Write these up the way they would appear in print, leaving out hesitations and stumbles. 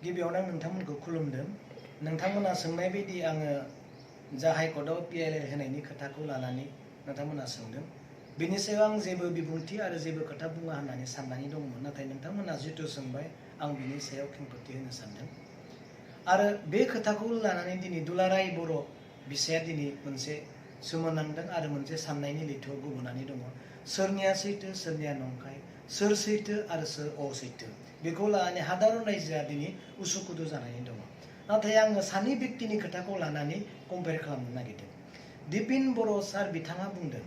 गिबियावनो आं नोंथांमोनखौ खुलुमदों। नोंथांमोना सोंनाय बायदि आङो जा हाइकर्टआव PLL होनायनि खोथाखौ लानानै नोंथांमोना सोंदों। बेनि सायाव आं जेबो बिबुंथि आरो जेबो खोथा बुङा होननानै साननानै दंमोन, नाथाय नोंथांमोना जिहेतु सोंबाय आं बिनि सायाव खेंफोरथि होनो सानदों। आरो बे खोथाखौ लानानै दिनै दुलाराय बर' बिसाया दिनै मोनसे सोमोनांदों आरो मोनसे साननायनि लैथोआव गब'नानै दङ। सोरनिया सैथो सोरनिया नंखाय, सोर सैथो आरो सोर असैथो, बेखौ लानानै हादोर रायजोआ दिनै उसुखुथु जानानै दङ। नाथाय आङो सानै व्यक्तिनि खोथाखौ लानानै कम्पेयार खालामनो नागिरदों। दिपेन बर' सार बिथाङा बुंदों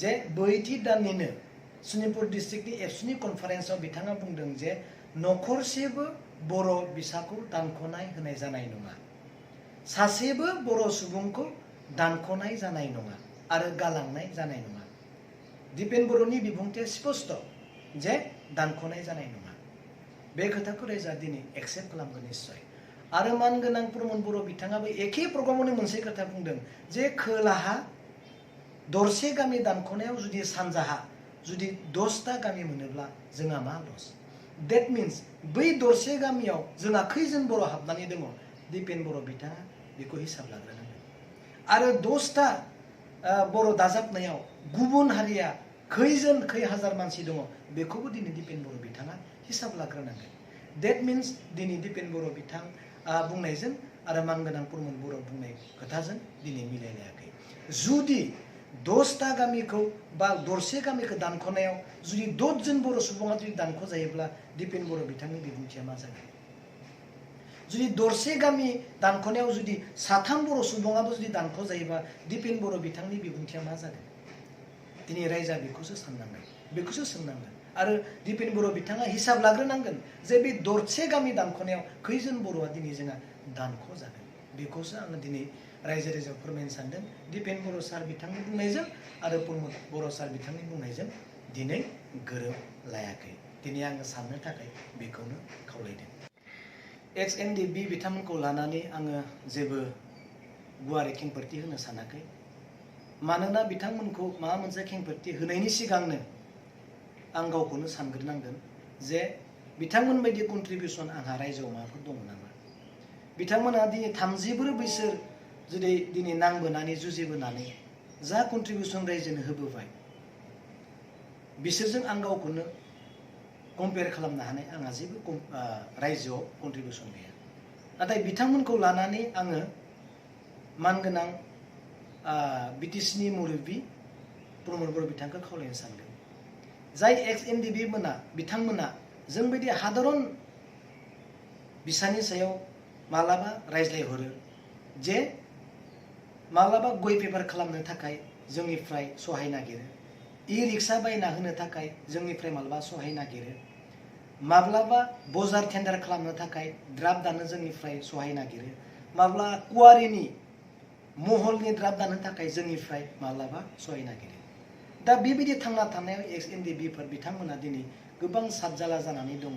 जे बैथि दाननिनो सनितपुर डिस्ट्रिक्टनि एबसुनि कनफारेन्सआव बिथाङा बुंदों जे नखरसेबो बर' बिसाखौ दानख'नाय होनाय जानाय नङा, सासेबो बर' सुबुंखौ दानख'नाय जानाय नङा आरो गालांनाय जानाय नङा। दिपेन बर'नि बिबुंथिया स्पष्ट जे दानख'नाय जानाय नङा। बे खोथाखौ रायजोआ दिनै एक्सेप्ट खालामगोन निश्चय। आरो मानगोनां प्रमद बर' बिथाङाबो एखे प्रग्रामावनो मोनसे खोथा बुंदों जे खोलाहा दरसे गामि दानख'नायाव जुदि सानजाहा जुदि 10टा गामि मोनोब्ला जोंहा मा लस। देट मिन्स बै दरसे गामियाव जोंहा खैजोन बर' हाबनानै दङ, दिपेन बर' बिथाङा बेखौ हिसाब लाग्रोनांगोन। आरो 10टा बर' दाजाबनायाव गुबुन हारिया खै हाजार मानसि दङ, बेखौबो दिनै दिपेन बर' बिथाङा हिसाब लाग्रोनांगोन। देट मिन्स दिनै दिपेन बर' बिथां बुंनायजों आरो मानगोनां प्रमद बर' बुंनाय खोथाजों दिनै मिलायलायाखै। जुदि 10टा गामिखौ बा दरसे गामिखौ दानख'नायाव जुदि 10 जन बर' सुबुङा जुदि दानख' जायोब्ला दिपेन बर' बिथांनि बिबुंथिया मा जागोन? जुदि दरसे गामि दानख'नायाव जुदि 3 बर' सुबुङाबो जुदि दानख' जायोबा दिपेन बर' बिथांनि बिबुंथिया मा जागोन? दिनै रायजोआ बेखौसो साननांगोन, बेखौसो सोंनांगोन। आरो दिपेन बर' बिथाङा हिसाब लाग्रोनांगोन जे बे दरसे गामि दानख'नायाव खैजोन बर'आ दिनै जोंहा दानख' जागोन। बेखौसो आङो दिनै रायजोआव फोरमायनो सानदों। दिपेन बर' सार बिथांनि बुंनायजों आरो प्रमद बर' सार बिथांनि बुंनायजों दिनै गोरोबलायाखै। दिनै आङो साननो थाखाय बेखौनो खावलायदों। XNDB बिथांमोनखौ लानानै आङो जेबो गुवारै खेंफोरथि होनो सानाखै। मानोना बिथांमोनखौ माबा मोनसे खेंफोरथि होनायनि सिगांनो आं गावखौनो सानग्रोनांगोन जे बिथांमोन बायदि कन्ट्रिबिउसन आंहा रायजोआव माबाफोर दङ नामा। बिथांमोना दिनै 34 बोसोर जुदि दिनै नांबोनानै जुजिबोनानै जा कन्ट्रिबिउसन रायजोनो होबोबाय, बिसोरजों आं गावखौनो कम्पेयार खालामनो हानाय आंहा जेबो रायजोआव कन्ट्रिबिउसन गैया। नाथाय बिथांमोनखौ लानानै आङो मानगोनां BTCनि मुरब्बि प्रमद बर' बिथांखौ खावलायनो सानदों। जाय XNDB बिथांमोना जोंबायदि हादरन बिसानि सायाव मालाबा रायज्लायहरो जे मालाबा गय पेपार खालामनो थाखाय जोंनिफ्राय सहाय नागिरो, रिक्सा बायना होनो थाखाय जोंनिफ्राय मालाबा सहाय नागिरो, माब्लाबा बजार टेन्डार खालामनो थाखाय ड्राफ्ट दानो जोंनिफ्राय सहाय नागिरो, माब्ला कुवारिनि महलनि ड्राफ्ट दानो थाखाय जोंनिफ्राय माब्लाबा सहाय नागिरो। दा बेबायदि थांना थानायाव XNDBफोर बिथांमोना दिनै गोबां सातजाला जानानै दङ,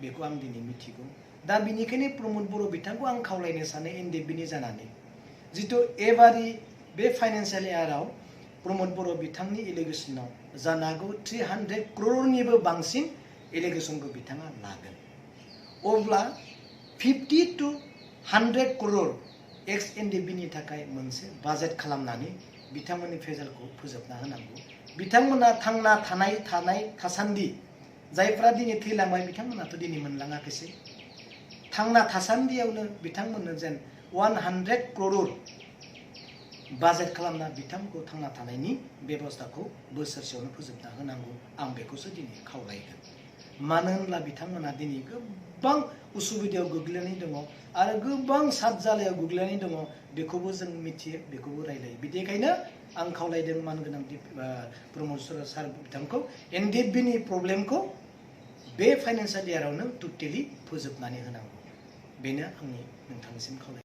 बेखौ आं दिनै मिथिगौ। दा बिनिखायनो प्रमद बर' बिथांखौ आं खावलायनो सानो NDBनि जानानै जितु एबारि बे फाइनान्सियेल इयाराव प्रमद बर' बिथांनि एलिगेसनाव जानो हागौ 300 crore बांसिन एलिगेसनखौ बिथाङा लागोन। अब्ला 50 to 100 crore XNDBनि थाखाय मोनसे बाजेट खालामनानै बिथांमोननि फेजालखौ फोजोबना होनांगौ। बिथांमोना थांना थासान्दि जायफ्रा दिनै थैलांबाय बिथांमोनाथ' दिनै मोनलाङाखैसै। थांना थासान्दियावनो बिथांमोननो जेन 100 crore बाजेट खालामना बिथांमोनखौ थांना थानायनि बेबस्थाखौ बोसोरसेयावनो फोजोबना होनांगौ, आं बेखौसो दिनै खावलायगोन। मानो होनब्ला बिथांमोना दिनै गोबां उसुबिदायाव गोग्लैनानै दङ आरो गोबां सातजालायाव गोग्लैनानै दङ, बेखौबो जों मिथियो, बेखौबो रायलायो। बिदिखायनो आं खावलायदों मानगोनां प्रमद सार बिथांखौ NDBनि प्रब्लेमखौ बे फाइनान्सियेल इयारावनो टटेलि फोजोबनानै होनांगौ। बेनो आंनि नोंथांनिसिम खावलायनाय।